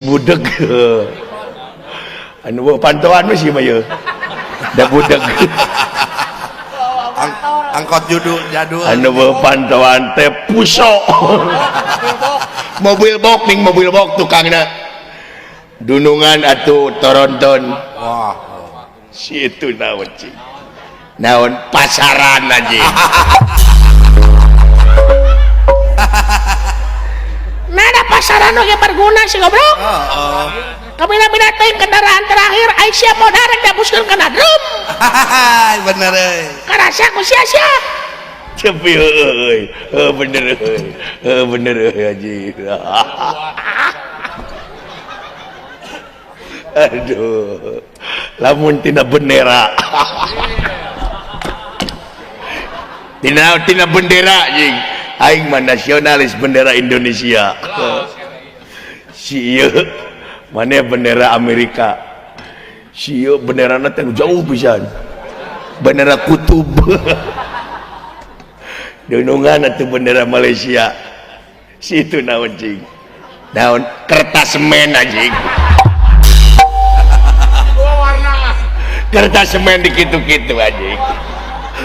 Budeg. Anu pantauan mah sih mah yeuh. Da budeg. Angkot judul jadul. Anu pantauan teh puso. Mobil box ning mobil box tukangna. Dunungan atuh toronton. Wah. Si itu naon cing. Naon pasaran anjing. Nah, ada pasaran oge berguna sih goblok. Heeh. Kabina-bina teuing kendaraan terakhir Aisyah mau darek dihapuskeun kana drum. Bener euy. Karasa ku sia-sia. Cepi euy. Heuh bener euy. Heuh bener euy anjing. Aduh. Lamun tina bendera. Tina bendera anjing. Aing mah nasionalis bendera Indonesia. Si ieu maneh bendera Amerika. Si ieu benderana teh jauh pisan. Bendera kutub. Dunungan atuh bendera Malaysia. Si itu naon cing? Naon kertas semen anjing. Kertas semen dikitu-kitu anjing.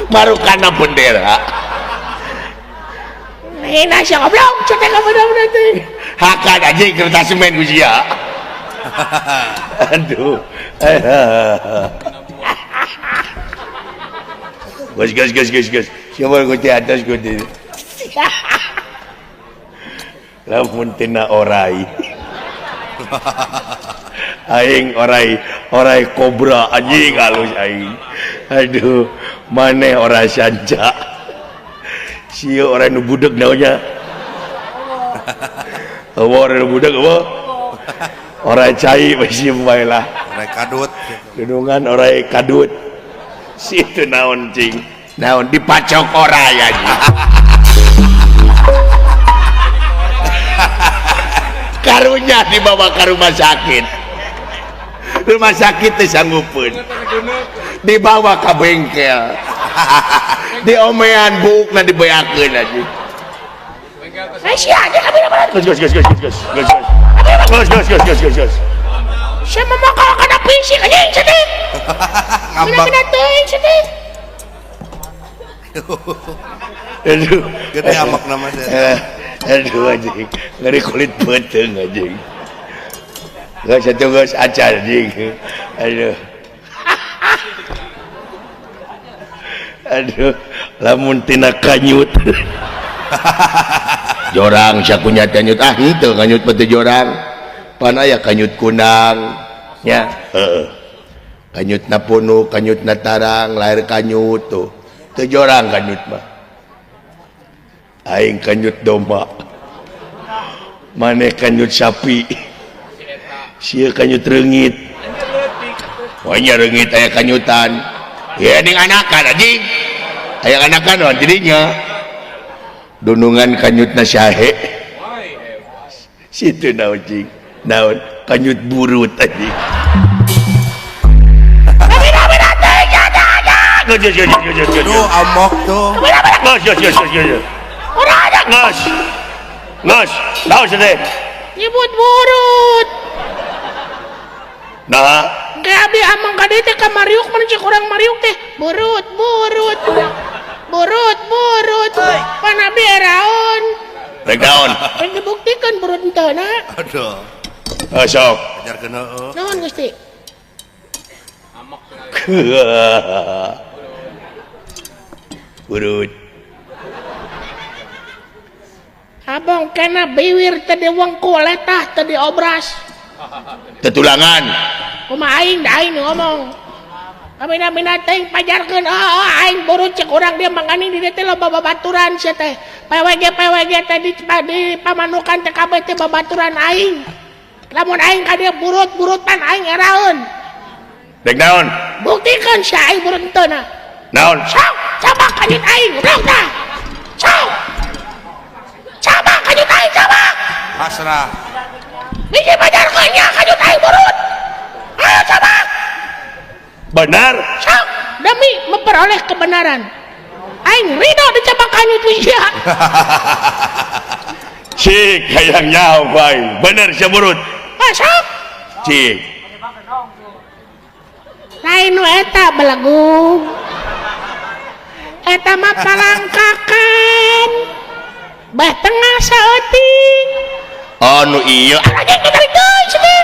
Marukana bendera. Nah, sia goblok, cetek ka bener-bener teh. Hakan anjing kertas semen ku sia. Aduh. Gas gas gas gas gas. Siapa ku di atas ku di. Lamun tina orai. Aing orai, orai kobra anjing halus aing. Aduh, maneh orai sanca. Sieu orai nu budeg naonnya. Eueuh orai nu budeg eueuh. Orai cai masih bae lah. Orai kadut. Dunungan orai kadut. Si itu naon cing? Naon dipacok orai anjing. Karunya dibawa ke rumah sakit. Rumah sakit teh sanggupeun. Dibawa ke bengkel. Diomean buukna dibeakeun anjing. Sia aja kami dapat. Gus gus gus gus gus gus gus. Gus gus gus gus gus gus. Sia mah kalau kana fisik anjing sedih. Ngambek. Bina-bina teuing sedih. Aduh. Gede amak nama saya. Aduh anjing, ngeri kulit beuteung anjing. Geus atuh geus acan anjing. Aduh. Aduh, lamun tina kanyut. Jorang sakunya kanyut ah henteu kanyut mah teu jorang. Pan aya kanyut kunang nya. Heeh. Kanyutna punu, kanyutna tarang, lahir kanyut tuh. Teu jorang kanyut mah. Aing kanyut domba. Maneh kanyut sapi. Sia kanyut reungit. Wah nya reungit aya kanyutan. Ya ning anakan anjing. Aya anakan wan tidinya. Dunungan kanyutna sahe. Situ naon cing? Naon kanyut burut anjing. Aduh, amok tuh. Geus geus geus geus. Geus. Geus, naon cenah? Nyebut burut. Nah, Kayak abdi amang ka dieu teh ka Mariuk mun cek urang Mariuk teh burut burut. Burut burut. Pan abdi eraon. Rek naon? Rek dibuktikeun burut henteu na. Aduh. Heuh sok. Ajarkeun heueuh. Naon Gusti? Burut. Abong kena biwir teh diwengku letah teh diobras. Tetulangan. Kumaha aing da aing ngomong. Kamina-mina teuing pajarkeun oh, aing burut cek urang dia mangani di dieu teh loba babaturan sia teh. PWG PWG teh di pamanukan teh kabeh teh babaturan aing. Lamun aing ka dieu burut-burutan aing eraeun. Rek naon? Buktikeun sia aing burut henteu na. Naon? Sok, coba kanyut aing goblok tah. Sok. Coba kanyut aing coba. Pasrah. Biji pajarkeun nya kanyut aing burut. Ayo coba. Benar. Sok, demi memperoleh kebenaran. Aing ridho dicabak kanyut sia. Cik hayang nyaho aing. Bener sia burut. Masuk. Cik. Lain nu eta belagu. Eta mah palangkakan. Bah tengah saeutik. Oh nu ieu. Anjing ditarik deui sia teh.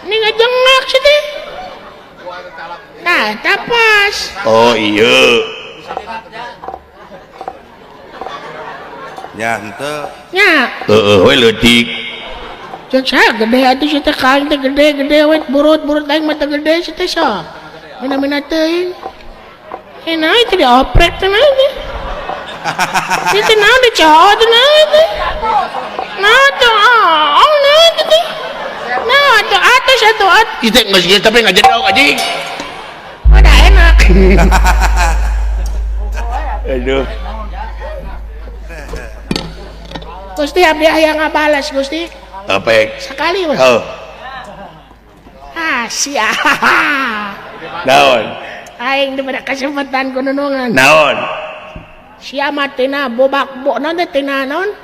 Ini ngejengak sia teh. Nah, eta pas. Oh iya. Nya henteu. Nya. Heeh we leutik. Cek saya gede atuh sia teh kain teh gede-gede we burut-burut aing mah teh gede sia teh sok. Mina-mina teuing. Eh naon teh dioprek teh naon teh. Ieu teh naon dicowok teh naon teh. Naon teh oh naon teh. Naon atuh atos atuh atuh. Ieu teh geus geus tapi ngajedog anjing. Udah enak. Aduh. Gusti abdi hayang ngabales Gusti. Apek. Sekali we. Heuh. Ah sia. Naon? Aing diberi kesempatan ku nunungan. Naon? Sia mah tina bobak bo naon teh tina naon?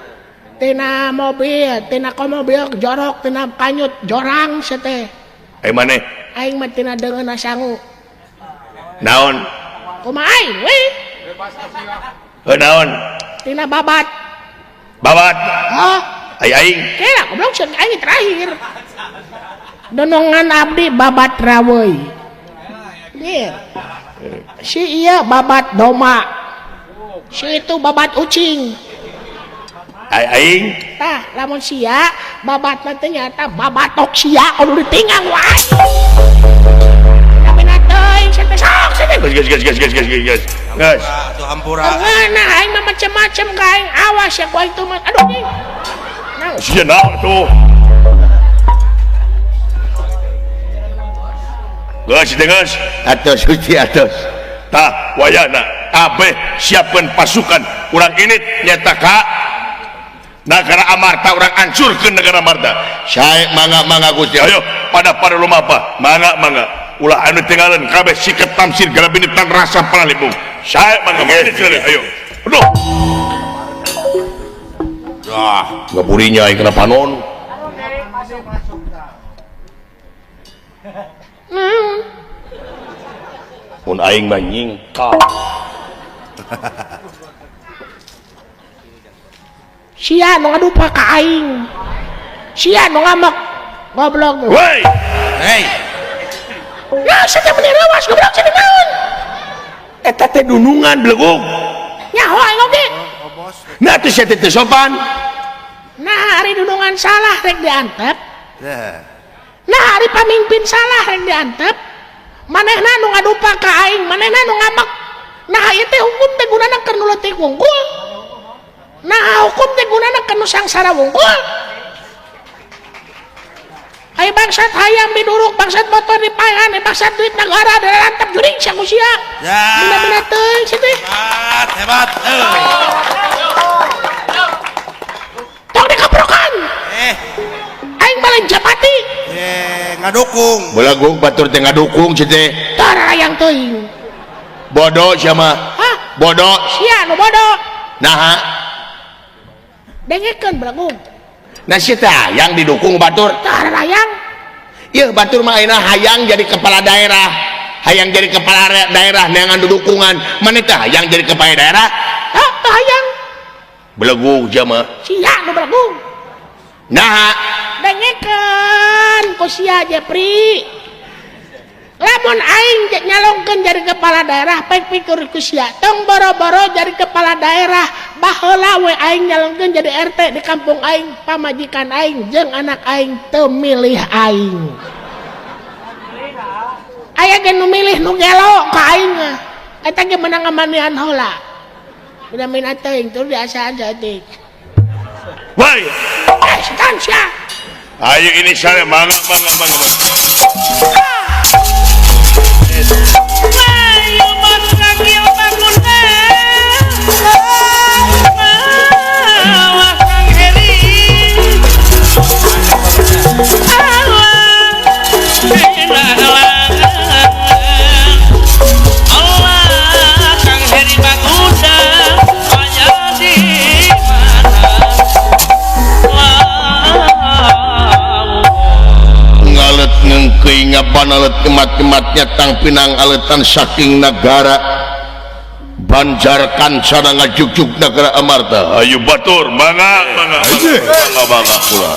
Tina mobil, tina komobil jorok, tina kanyut jorang sia teh. Ai maneh? Aing mah tina deungeunna sangu. Naon? Kumaha aing we? Heuh naon? Tina babat. Babat. Hah? Ai aing. Kela goblok sia aing terakhir. Donongan abdi babat raweuy. Nih. Si iya babat doma. Si itu babat ucing. Ai aing. Tah, lamun sia babat mah teh nyata babatok sia kudu ditinggang wae. Tapi teuing sia teh sok sia teh. Geus geus geus geus geus geus geus. Geus. Atuh hampura. Nah, aing mah macem-macem ka aing awas ya ku aing tuh mah. Aduh anjing. Naon? Sia naon tuh? Geus teh geus. Atos Gusti atos. Tah wayahna kabeh siapkeun pasukan urang init nyata ka negara Amarta urang hancurkeun negara Amarta. Sae mangga-mangga Gusti. Ayo pada para lumapa mangga-mangga ulah anu tinggalan kabeh sikap tamsir garabini tan rasa paralibung. Sae mangga mangga ayo. Aduh. Wah, ngaburinya aing kana panon. Naon? Mun aing mah nyingkah. Sia nu ngadupa ka aing. Sia nu ngamuk. Goblok. Woi. Hei. Ya sia teh meuni rawas goblok sia teh naon? Eta teh dunungan belegug. Nyaho aing oge. Nah teh sia teh teu sopan. Nah hari dunungan salah rek diantep. Teh. Nah hari pamimpin salah rek diantep. Manehna nu ngadupa ka aing, manehna nu ngamek. Nah ieu teh hukum teh gunana keur nu leutik wungkul. Nah hukum teh gunana keur nu sangsara wungkul. Ai bangsat hayam diduruk, bangsat motor dipaehan, ai bangsat duit negara dilantep juring sia ku sia. Ya. Mina-mina teuing sia teh. Hebat, hebat. Tong dikeprokan. Aing balen japati. Ngadukung. Belegug batur teh ngadukung sia teh. Tah hayang teuing. Bodoh sia mah. Hah? Bodoh. Sia nu bodoh. Naha? Dengekeun belegug. Nah sia teh hayang didukung batur. Tah hayang. Ieu batur mah ayeuna hayang jadi kepala daerah. Hayang jadi kepala daerah neangan dukungan. Maneh teh hayang jadi kepala daerah? Hah, teh hayang. Belegug sia mah. Sia nu belegug. Naha? Dengekeun ku sia Jepri. Lamun aing nyalongkeun jadi kepala daerah pek pikir ku sia. Tong boro-boro jadi kepala daerah baheula we aing nyalongkeun jadi RT di kampung aing, pamajikan aing jeung anak aing teu milih aing. Aya ge nu milih nu gelo ka aing mah. Eta ge meunang ngamanian heula. Mina-mina teuing tur diasaan saeutik. Woi. Setan sia. Ayo ini saya mangga mangga mangga. Ayo mas ragil bangun Kang Heri. Allah, Allah, Kang Heri Bagunda aya di mana? Tangkeuy ngabanalet kemat-kematnya tang pinang aletan saking nagara Banjar kancana ngajugjug nagara Amarta. Ayo batur mangga mangga mangga mangga kula.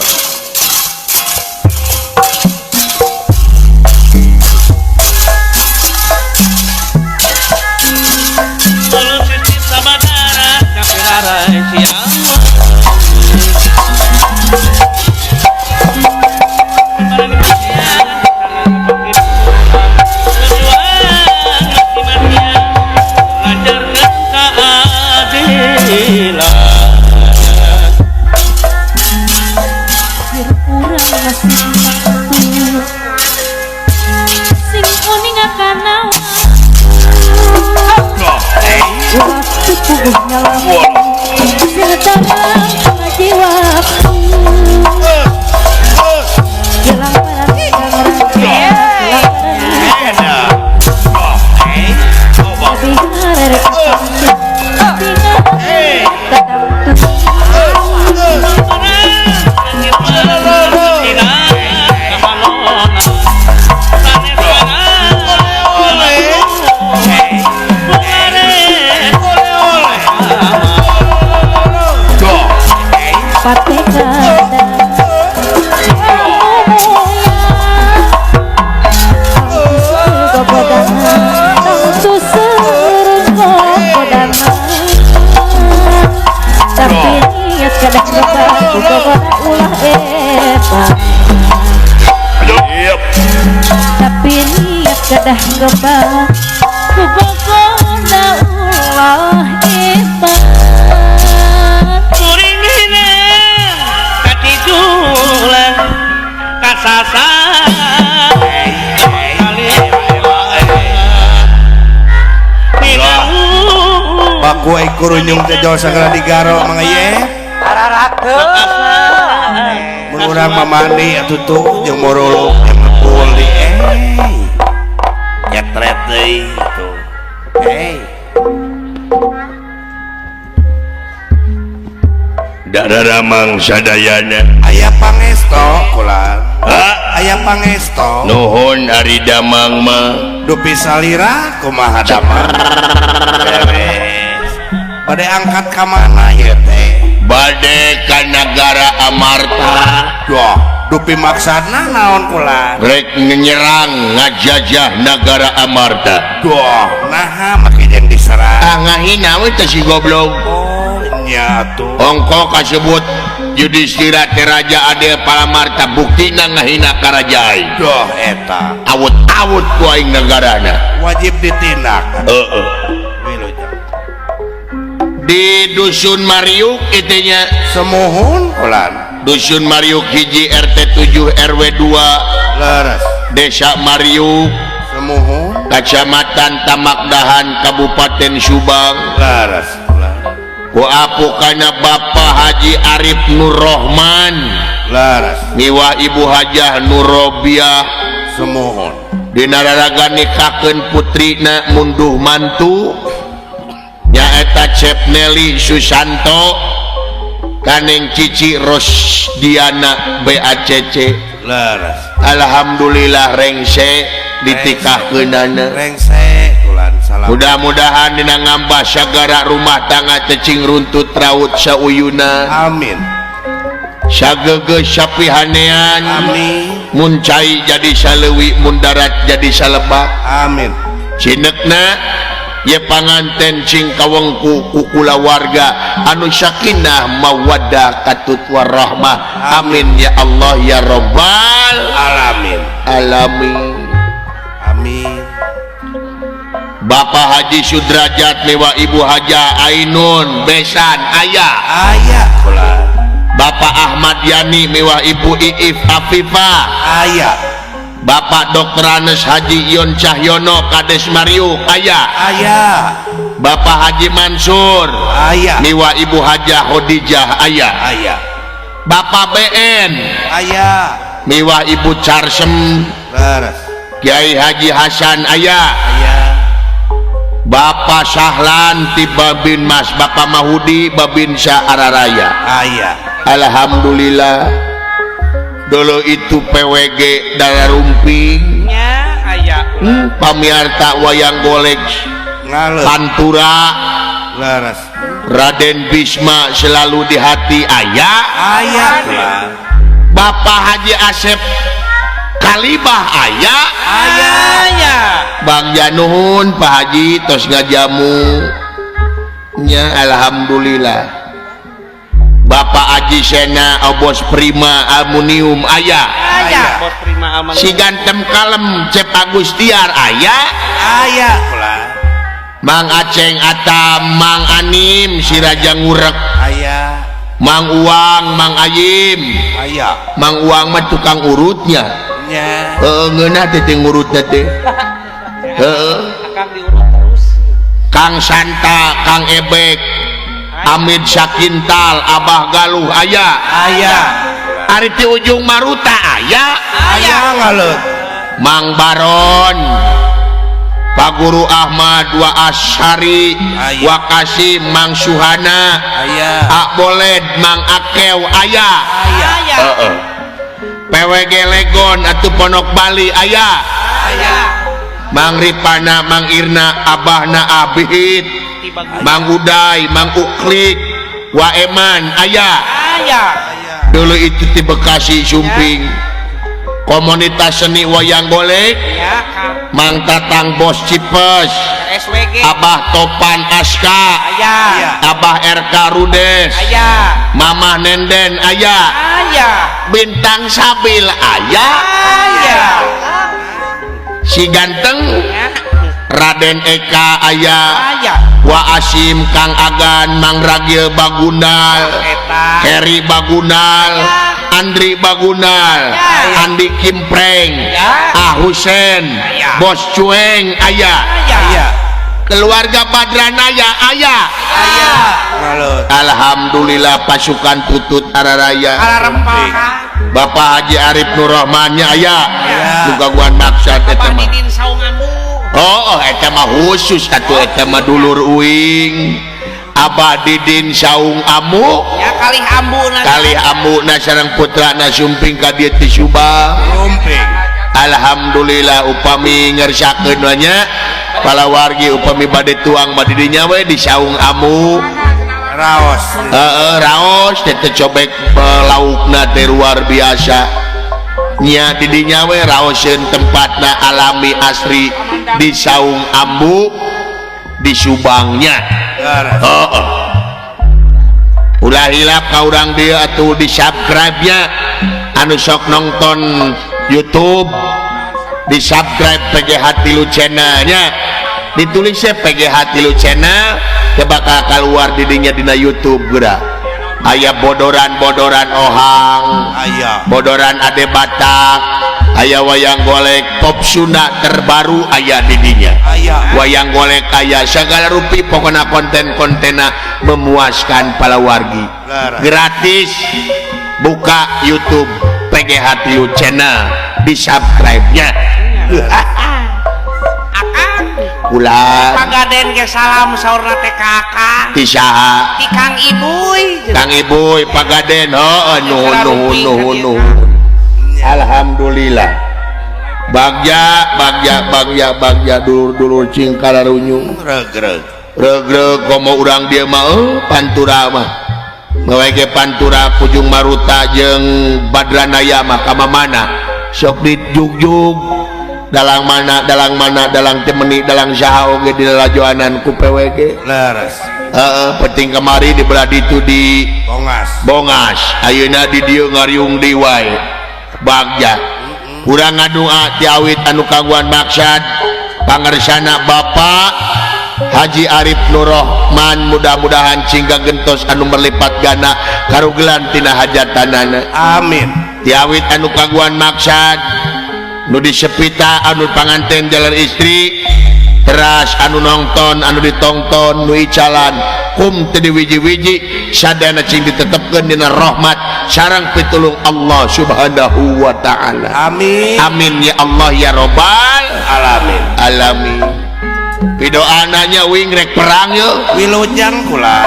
Tapi niat kedah gebah kugogoda ulah hebat kuring hina katidulan kasasar baku ai kurunyung teh jauh sagala digaro mangga ye mun urang mah mandi atuh tuh jeung morolok jeung ngepul di nyetret deui tuh Dararamang sadayana aya pangesto kula aya pangesto nuhun ari damang mah dupi salira kumaha damang beres bade angkat ka mana ieu teh bade ka nagara Amarta doh dupi maksana naon kula rek nyerang ngajajah nagara Amarta doh naha make jeung diserang ah ngahina we teh si goblok oh nya atuh ongko kasebut Yudhistira teh raja adil Palamarta buktina ngahina ka raja aing doh eta awut-awut ku aing negarana wajib ditindak heeh di dusun Mariuk itunya semuhun ulan dusun Mariuk hiji RT 7 RW 2 leres desa Mariuk semuhun kecamatan Tamakdahan Kabupaten Subang leres ku apukana Bapak Haji Arif Nur Rohman leres miwah Ibu Hajah Nur Robiah semuhun dinararaga nikakeun putrina munduh mantu nyaeta Cep Nelly Susanto kaneng Cici Rosdiana BACC leres alhamdulillah rengse ditikahkeunana rengse kulan salam mudah-mudahan dina ngambah sagara rumah tangga cecing runtut raut sauyuna amin sageugeuh sapihanean amin mun cai jadi saleuwi mun darat jadi salebak amin cinekna ye panganten cing kawengku ku kulawarga anu sakinah mawaddah katut warahmah amin ya Allah ya rabbal alamin alamin amin. Bapak Haji Sudrajat mewah Ibu Haja Ainun besan ayah ayah kula Bapak Ahmad Yani mewah Ibu Iif Afifah ayah Bapak Dr. Anes Haji Yon Cahyono Kades Mariuk ayah ayah Bapak Haji Mansur ayah miwa Ibu Hajah Khadijah ayah ayah Bapak BN ayah miwa Ibu Carsem leres Kiai Haji Hasan ayah ayah Bapak Sahlan ti Babin Mas Bapak Mahudi Babin Syararaya ayah alhamdulillah Dulu itu PWG Dalarumping nya aya pamiarta wayang golek Pantura laras Raden Bisma selalu di hati aya aya Bapak Haji Asep Kalibah aya aya Bang Januhun Pak Haji tos ngajamu nya alhamdulillah Bapak Haji Sena Obos Prima Aluminium aya aya Bos Prima Aluminium si gantem kalem Cep Agustiar aya aya Mang Aceng Atam Mang Anim si Raja Ngurek aya Mang Uang Mang Ayim aya Mang Uang mah tukang urutnya nya heeh ngeunah teh teh ngurutna teh heeh akang diurut terus Kang Santa Kang Ebek Amid Sakintal Abah Galuh aya aya ari ti ujung Maruta aya aya ngaleut Mang Baron Pak Guru Ahmad wa Asyari wa Kasim Mang Suhana aya Ak Boled Mang Akew aya aya heeh PWG Legon atuh Ponok Bali aya aya Mang Ripana Mang Irna Abahna Abihit Mang Uday Mang Uklik Waeman aya aya dulu itu di Bekasi Sumping komunitas seni wayang golek ya Kang Mang Tatang Bos Cipes SWG Abah Topan Aska aya Abah RK Rudes aya Mamah Nenden aya aya Bintang Sabil aya aya si ganteng Raden Eka aya aya Wa Asim Kang Agan Mang Ragil Bagundal eta Heri Bagundal Andri Bagundal Andi Kimpreng Ah Husen Bos Cueng aya aya keluarga Badranaya aya aya ngaleut Alhamdulillah pasukan tutut araraya ararempah Bapak Haji Arif Nurrahmannya aya nu kaguan maksad eta Bapak mah Didin Saungamu oh eta mah khusus atuh eta mah dulur uing Abah Didin Saung Amu ya kalih ambuna kalih ambuna sareng putrana sumping ka dieu ti Subang Sumping alhamdulillah upami ngersakeun we nya palawargi upami bade tuang bade dinya we di Saung Amu raos heeh raos teh teh cobek laukna teh luar biasa nya di dinya we raoseun tempatna alami asri di Saung Ambu di Subangnya heeh ulah hilap ka urang dieu atuh di subscribe nya anu sok nonton YouTube di subscribe PGH Tilu channel nya ditulisnya PGH Tilu channel teu bakal keluar di dinya dina YouTube geura aya bodoran-bodoran ohang aya bodoran Ade Batak aya wayang golek pop Sunda terbaru aya di dinya aya wayang golek aya segala rupi pokona konten-kontena memuaskan palawargi gratis buka YouTube PGH Tilu channel di subscribe nya akang ulah Pagaden ge salam saurna teh ka akang ti saha ti Kang Ibuy Kang Ibuy Pagaden heuh nuhun nuhun nuhun nuhun alhamdulillah bagja bagja bagja bagja dulur-dulur cing kalarunyung regreg regreg komo urang dieu mah pantura mah ngawege pantura Pujung Maruta jeung Badranaya mah ka mana sok dijugjug dalang mana dalang temeni dalang saha oge di lalajoanan ku PWG leres heeh penting kemari di belah ditu di Bongas Bongas ayeuna di dieu ngariung deui wae bagja urang ngadua ti awit anu kaguan maksad pangersana Bapak Haji Arif Nurrohman mudah-mudahan cingga gentos anu merlipat gana karugelan tina hajatanana amin ti awit anu kaguan maksad nu disepita anu panganten jalan istri teras anu nonton anu ditongton nu icalan kum teu diwiji-wiji sadayana cing ditetepkeun dina rahmat sareng pitulung Allah Subhanahu wa taala amin amin ya Allah ya robbal alamin alamin pidoananya wing rek perang yeuh wilujeng kula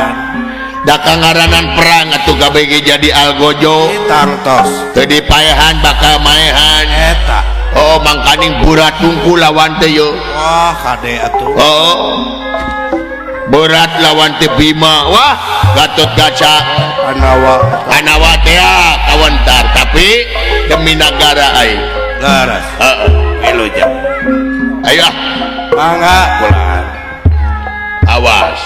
Da kangaranan perang atuh KBG jadi algojo. Tangtos. Teu dipaehan bakal maehan. Eta. Oh, mangkaning berat tungku lawan teh yo. Wah, kade atuh. Oh. Berat lawan teh Bima. Wah, Gatot Kaca. Panawa. Panawa teh kawentar, tapi demi nagara aing. Leres. Heeh. Wilujeng. Ayo ah. Mangga kulaan. Awas.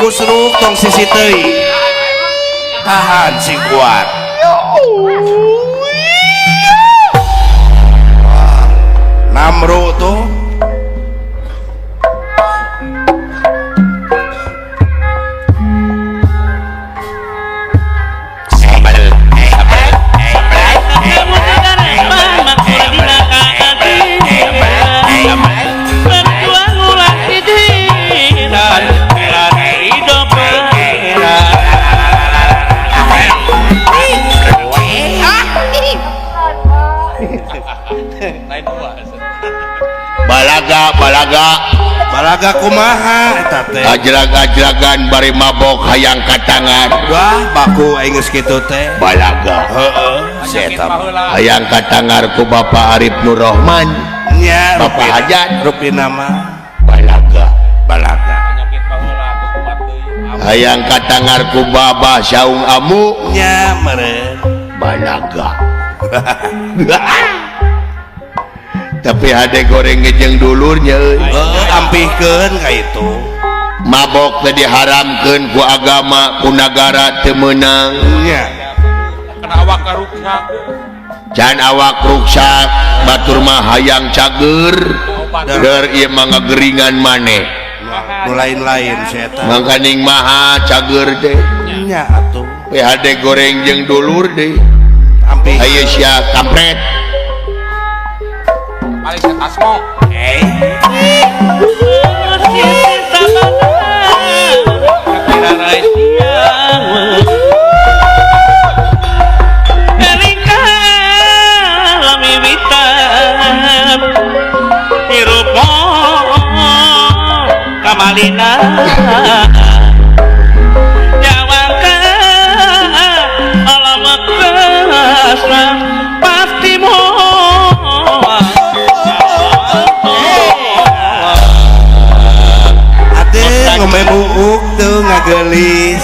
Kusruk tong sisi teuing. Tahan sing kuat. Wah, namru tuh. Balaga balaga balaga kumaha eta teh ajrag-ajragan bari mabok hayang katangan. Wah, baku aing geus kitu teh. Balaga heeh, si eta hayang katangar ku Bapak Arif Nur Rohman nya, Bapak Hajat rupina mah balaga balaga hayang katangar ku Babah Saung Amu nya meureun balaga. Tapi hade goreng ngejeng dulurnya ampihkeun ka itu mabok teh diharamkeun ku agama ku nagara teu meunang nya kana awak karuksak can awak ruksak batur mah hayang cager deur ieu mah ngageringan maneh nu lain-lain si eta mangkaning maha cager teh nya atuh hade goreng jeung dulur deui ampih ayo sia kampret paling setasmo. Buuk tuh ngagelis.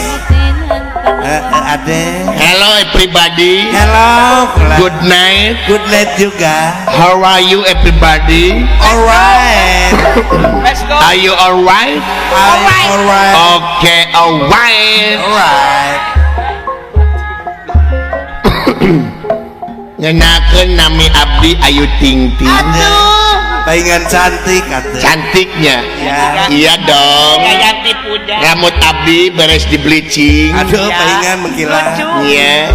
Ade. Hello everybody. Hello. Good night. Good night juga. How are you everybody? Alright. Let's go. Are you alright? Alright. Alright. Okay, alright. Alright. Ngenakeun nami abdi Ayu Ting Ting. Aduh. Palingan cantik atuh. Cantiknya. Ya. Iya dong. Rambut abdi beres di bleaching. Aduh, palingan mengkilat. Iya.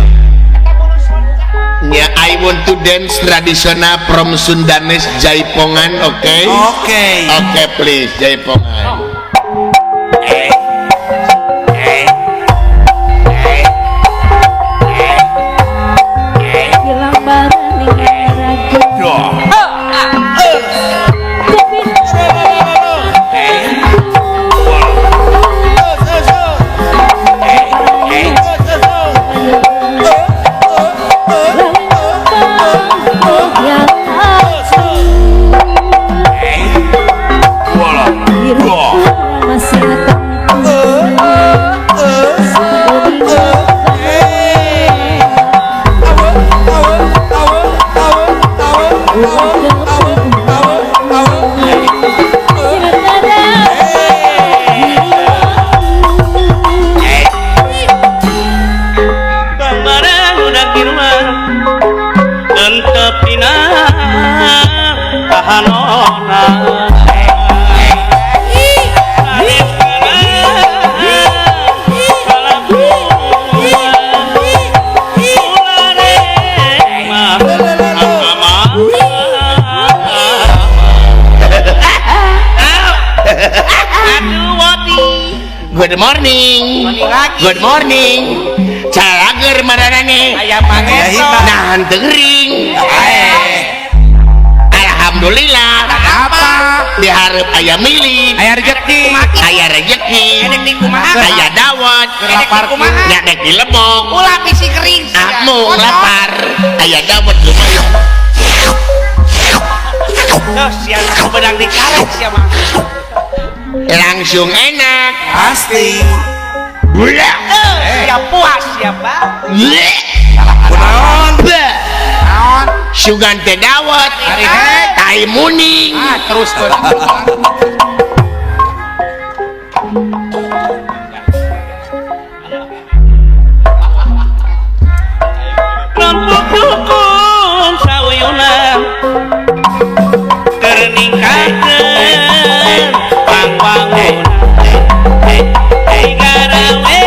Ya, I want to dance tradisional from Sundanese Jaipongan, oke? Okay? Oke. Okay. Oke, okay, please Jaipongan. Good morning. Good morning. Calager maranane. Aya pangeso. Nahan teuring. Alhamdulillah. Apa? Dihareup aya milik. Aya rezeki. Aya rezeki. Aya dawet. Nya dek dilebok. Ulah bisi kering. Amung lapar. Aya dawet lumayan. Tuh sia bedang dikaret sia mah. Langsung enak pasti. Siap puas siap bang. Kunaon? Naon? Sugan teh dawet, tai muning. Terus terus. Rampuk dukun sauyunan keur ningkatkeun pangwangunan. Igarawe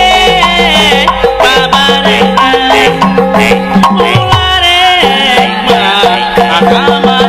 babarengan ulare mah agama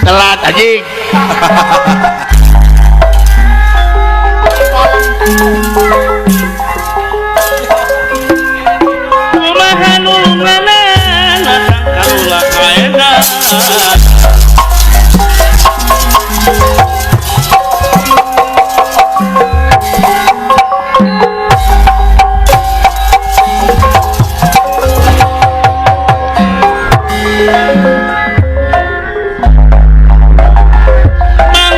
Telat anjing. Kumaha nulunganana sangkaula kaena. Mang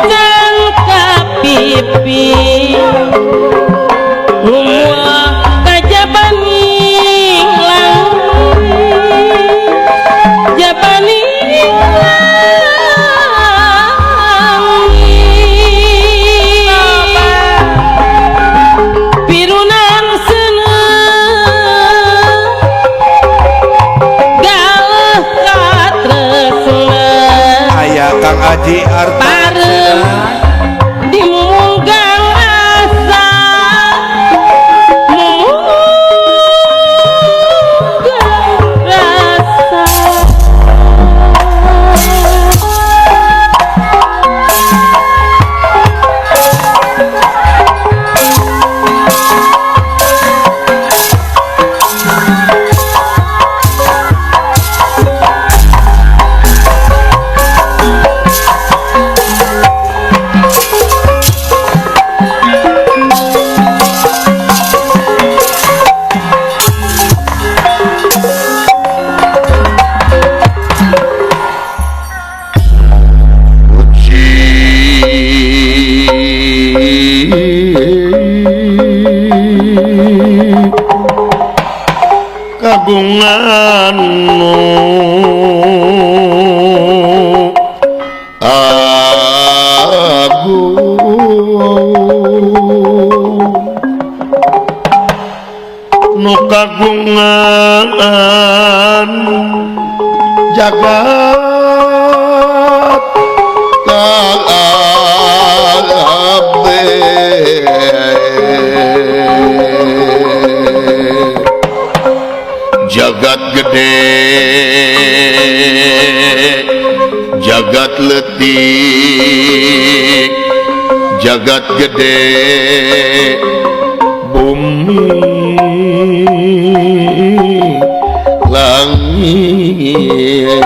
Can kapipi Rumah kajabaning langit Jabaning langit Pirunan seneng Galeh katresna Aya Kang Aji Arta Parem dimunggang asa Mumunggang rasa. Kagungan nu agung nu kagungan jagat kabeh jagat gede jagat letik jagat gede bumi langit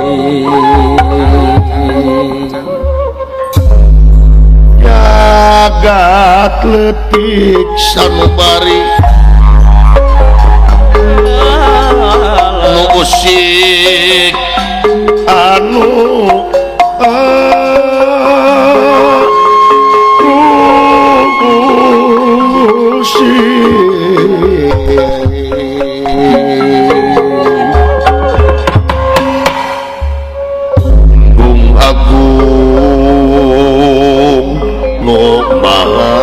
jagat letik sanubari nu usik anu usik Gung agung nu maha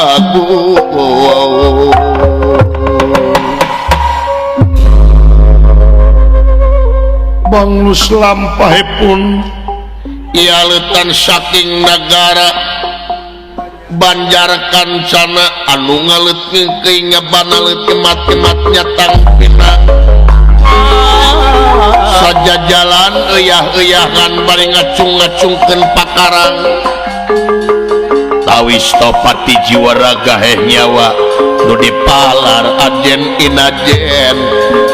agung. Banglus lampahipun ialetan saking nagara Banjar Kancana anu ngaleut ngeukeung ngabanalet kemat-kemat nyatang pinang sajajalan eyah-eyahan bari ngacung-ngacungkeun pakarang tawis topati jiwa raga heh nyawa nu dipalar ajen inajen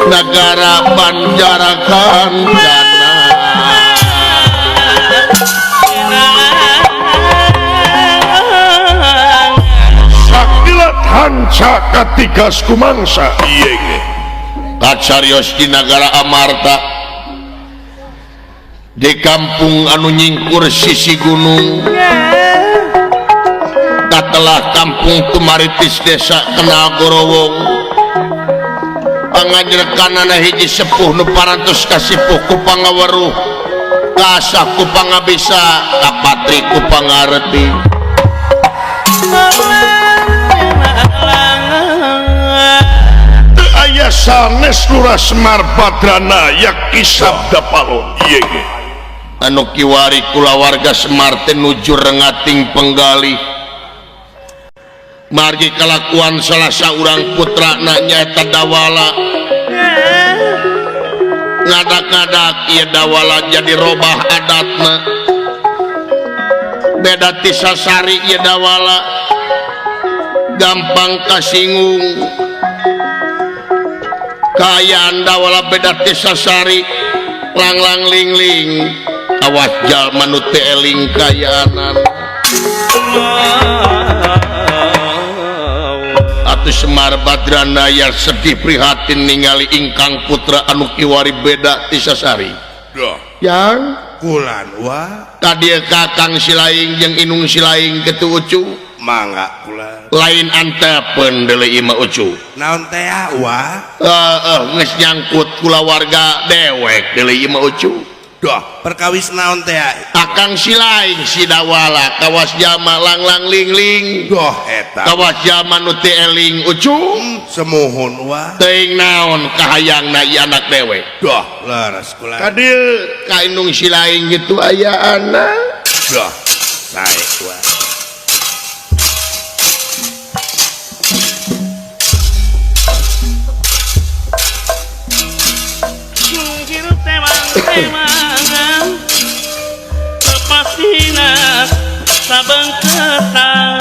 nagara Banjar Kancana. Sakilat hanca katigas kumangsa ieu kacarios di nagara Amarta di kampung anu nyingkur sisi gunung katelah kampung Tumaritis desa Kenal Gorowong pangajrekanana hiji sepuh nu parantos kasipuh ku pangaweruh kasah ku pangabisa kapatri ku pangareti. Teu aya sanes Lurah Semar Badrana Yaki Sabda Palon ieu anu kiwari kulawarga Semar teh nuju rengating penggalih margi kalakuan salah saurang putrana nyaeta Dawala ngadak-ngadak ieu Dawala jadi robah adatna beda ti sasari ieu Dawala gampang kasinggung kaayaan Dawala beda ti sasari langlang lingling awas jalma nu teu eling kayaanan. Ratu Semar Badranaya sedih prihatin ningali ingkang putra anu kiwari beda ti sasari. Yang kulan wa kadieu Kakang Silaing jeung Inung Silaing kitu Ucu. Mangga kula. Lain antepeun deuleu imah Ucu. Naon teh wa? Heeh, geus nyangkut kulawarga dewek deuleu imah Ucu. Duh, perkawis naon teh? Akang Silaing Sidawala kawas jama langlang lingling. Duh eta. Kawas jama nu teu eling Ucu. Semuhun wa. Teuing naon kahayangna ieu anak dewek. Duh, leres kula. Ka dieu ka Inung Silaing kitu aya anak. Duh, sae wa. Sabengketan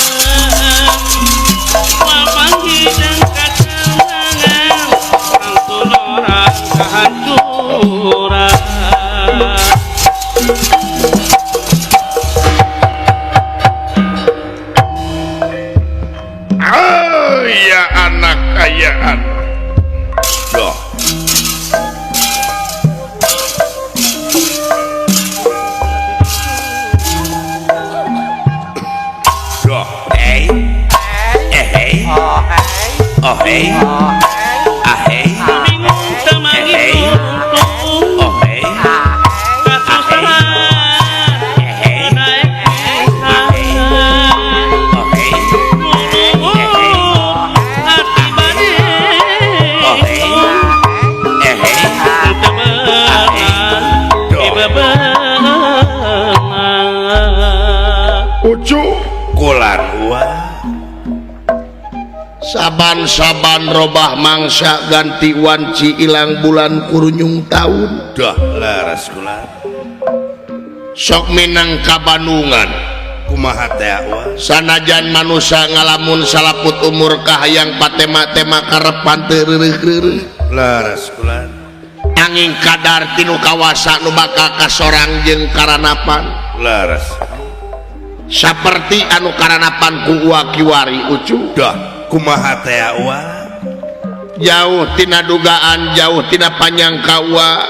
wapanggih jeung kacenengan angtunora kahancuran. Oh ya anak ayaan. Duh. Oh hey, ah hey, bingung temangi tuntung, oh hey, kasusahan, naik oh hey, hati bade, oh hey, eh hey, temenan, dibebenang. Ucu kulan uang. Saban-saban robah mangsa ganti wanci ilang bulan kurunyung taun. Duh, leres kula. Sok minang kabandungan. Kumaha teh wa? Sanajan manusa ngalamun salaput umur kahayang patema-tema karepan teu reureuh-reureuh. Leres kula. Angin kadar tinu kawasa nu bakal kasorang jeung karanapan. Leres. Saperti anu karanapan ku uwa kiwari Ucu. Duh. Kumaha teh wa? Jauh tina dugaan, jauh tina panyangka wa.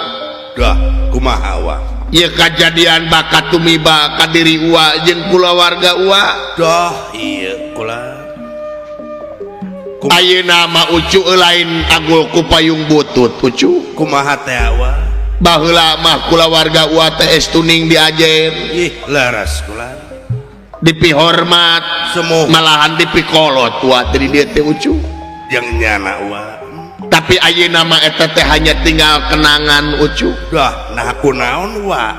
Duh, kumaha wa? Ieu kajadian bakat tumiba ka diri uwa jeung kulawarga uwa. Duh, ieu kula. Ayeuna mah Ucu lain agul ku payung butut Ucu. Kumaha teh wa? Baheula mah kulawarga uwa teh estuning diajen. Ih, leres kula. Dipihormat semua malahan dipikolot wa dari dia teh Ucu jeung nyana wa. Tapi ayeuna mah eta teh hanya tinggal kenangan Ucu. Duh, nah kunaon wa?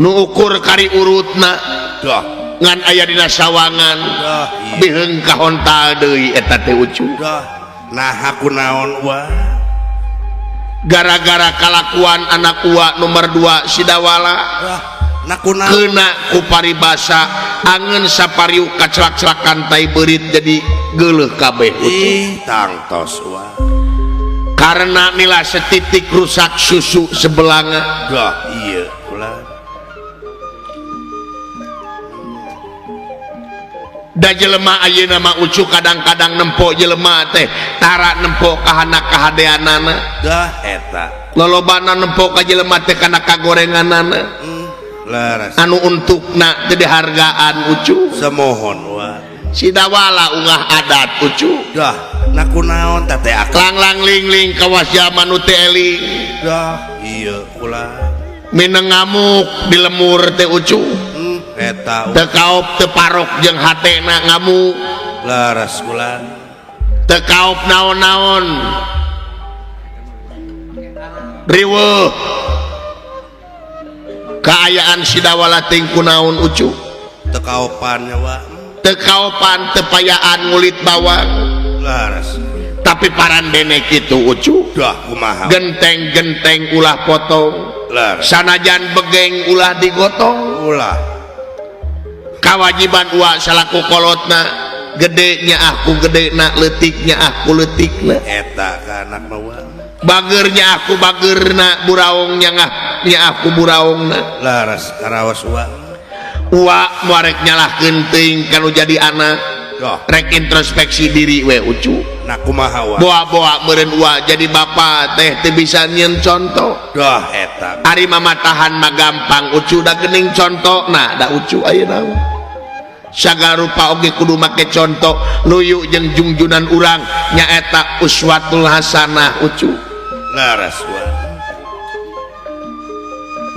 Nu ukur kari urutna. Duh, ngan aya dina sawangan. Duh, biheung kahontal deui eta teh Ucu. Duh, nah kunaon wa? Gara-gara kalakuan anak uwa nomor 2 Sidawala. Duh, kena ku paribasa angen sapariuk kacelak-celakan tai beurit jadi geuleuh kabeh Ucu. Tangtos wa. Karena nila setitik rusak susu sebelanga. Duh, iya kula. Da jelema ayeuna mah Ucu kadang-kadang nempo jelema teh tara nempo kahana kahadeanana. Dah eta. Lolobana nempo ka jelema teh kana kagorenganana. Leres. Anu untukna teu dihargaan Ucu. Semohon wa. Sidawala ungah adat Ucu. Dah, na kunaon teh teh akang. Langlang lingling kawas jaman nu teu eling. Dah, ieu kula. Mineng ngamuk di lemur teh Ucu. Eta. Teu kaop teu parok jeung hatena ngamuk. Leres kula. Teu kaop naon-naon. Riweuh. Kaayaan Sidawala ting kunaon Ucu. Teu kaopan nya wa. Teu kaopan teu payaan ngulit bawang. Leres. Tapi parandene kitu Ucu. Duh, kumaha? Genteng-genteng ulah potong. Leres. Sanajan begeng ulah digotong. Ulah. Kawajiban uwa salaku kolotna gede nya aku gedena, leutiknya aku leutikna. Eta ka anak mah wa. Bagernya aku bagerna, buraongnya ngah nya aku buraongna. Leres karaos uwa. Uwa muarek nyalahkeun teuing kanu jadi anak. Rek introspeksi diri we ucu. Nah kumaha wa? Boa-boa meureun ua jadi bapak teh teu bisa nyieun contoh. Dah eta. Ari mamatahan mah gampang ucu da geuning contona da ucu ayeuna mah. Sagala rupa oge kudu make contoh luyu jeung jungjunan urang nyaeta uswatul hasanah ucu. Laras wa.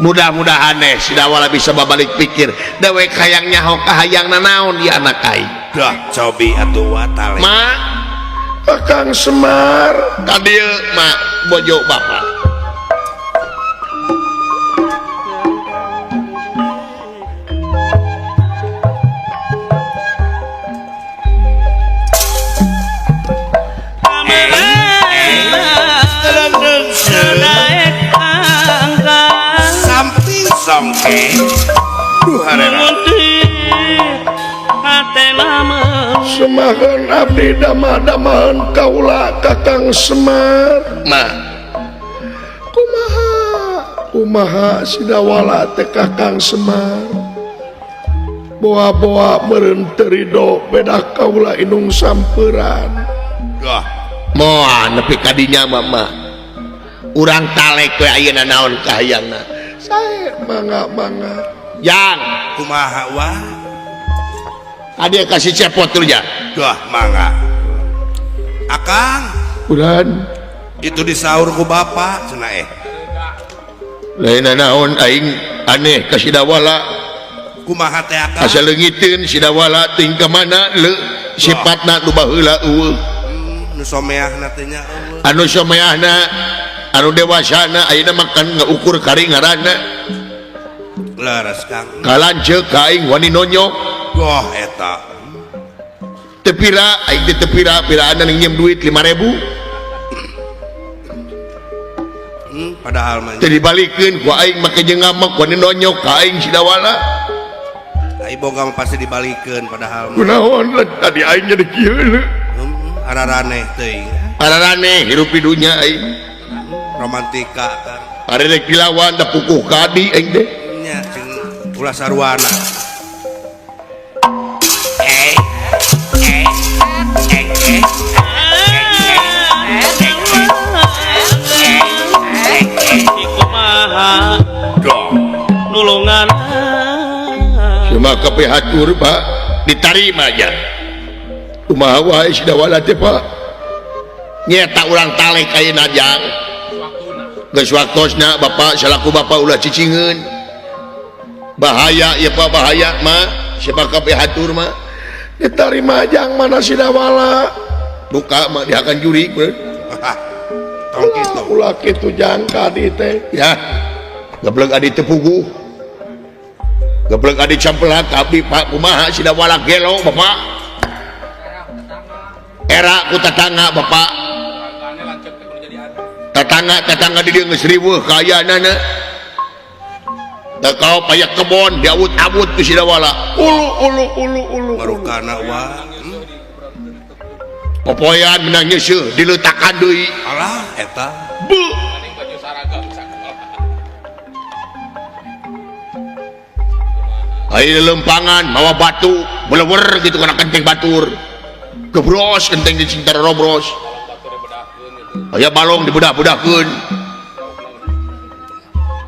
Mudah-mudahan deh sidawala bisa babalik pikir dewek hayang nyaho kahayang nanaon ieu anak aing. Dah cobi atuh wa tale. Ma Kakang Semar ka dieu ma bojo bapak. Samping songke. Duh harera. Semahan abdi dama-damahan kaula Kakang Semar. Ma kumaha kumaha sidawala teh Kakang Semar. Boa-boa meureun teu rido beda kaula indung samperan. Dah moal nepi ka dinya mah mah. Urang talek we ayeuna naon kahayangna. Sae mangga-mangga. Jang kumaha wa? Adia kasih cepot tuh ya. Dah mangga. Akang. Ulan. Itu disaur ku bapak cenah eh. Lain naon aing aneh ka sidawala. Kumaha teh akang? Asa leungiteun sidawala ting ka mana le sifatna nu baheula eueuh. Nu someahna teh nya eueuh. Anu someahna anu dewasana ayeuna makan ngaukur kari ngaranna. Leres Kang. Kalanceuk ka aing wani nonyok. Wah eta. Teu pira aing teh teu pira piraan nginjem duit 5.000. Padahal mah teu dibalikeun ku aing make jeung ngamek wani nonyok ka aing sidawala. Ai boga mah pasti dibalikeun padahal mah. Kunaon tadi aing jadi kieu leu. Araraneh teuing. Araraneh hirup di dunya aing. Romantika kan. Ari rek dilawan da pukuh ka adi aing teh. Nya cing ulah sarwana. Nulungan cuma kapihatur Pak ditarima aja kumaha wae sidawala teh Pak nyeta urang talek ayeuna jang geus waktosna Bapak salaku Bapak ulah cicingeun bahaya ya Pak bahaya mah siapa kapihatur mah ditarima jang mana sidawala duka mah dihakan juri tong kitu ulah kitu jang ka adi teh ya geblek adi teu puguh geblek adi campelak abdi Pak kumaha sidawala gelo Bapak era ku tetangga Bapak tetangga di dieu geus riweuh kaayaanana teu kaop aya kebon diawut-awut ku sidawala ulu ulu ulu ulu marukana wa popoean menang nyeuseuh dileutakan deui alah eta beuh ayo lempangan mawa batu belewer gitu kana kenteng batur gebros kenteng di cinta robros aya balong dibedah-bedahkeun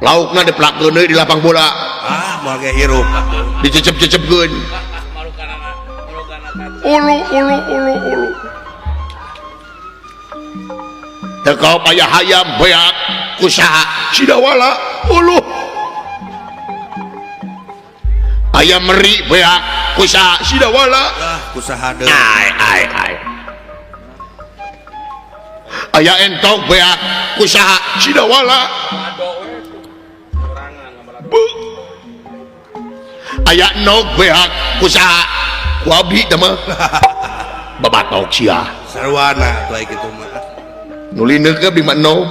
laukna dipelakeun deui di lapang bola ah moal ge hirup atuh dicecep-cecepkeun ulu ulu ulu ulu teu kaop aya hayam beak kusaha sidawala ulu ayam meri beak kusaha sidawala ah kusaha deui ai ai ai aya entok beak kusaha sidawala aya nog beak kusaha ku abdi teh mah babatok sia sarwana atuh kitu mah nu lineuk abdi mah nog.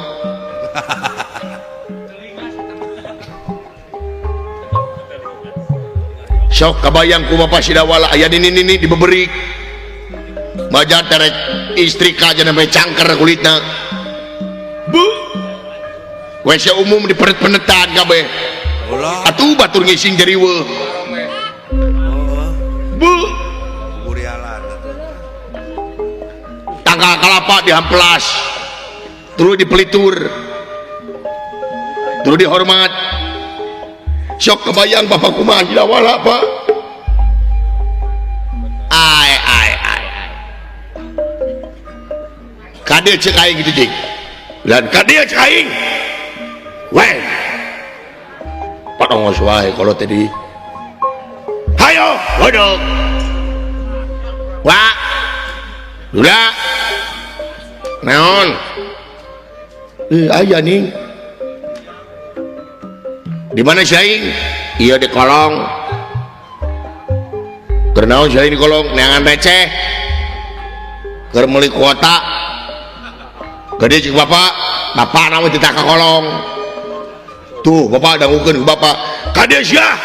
Sok kabayang ku Bapak sidawala aya nini-nini dibeberik maja terek istri ka jana cangker kulitna bu WC umum diperet-penetan kabeh atuh batur ngising jariweuh bu burialan. ka kalapa dihampelas terus dipelitur terus dihormat. Sok kebayang bapak kumaha wala Pak. Ai ai ai ai. Kade cek aing gitu cik. Dan kade cek aing. Weh. Patongos wae kalau tadi. Hayo, godok. Wah. Duda. Naon? Aya nih. Di mana si aing? Iya di kolong. Keur naon si aing di kolong? Neangan receh. Keur meuli kuota. Gede cik bapak, bapak naon teu ka kolong. Tuh, bapak dangukeun ku bapak. Kade sia.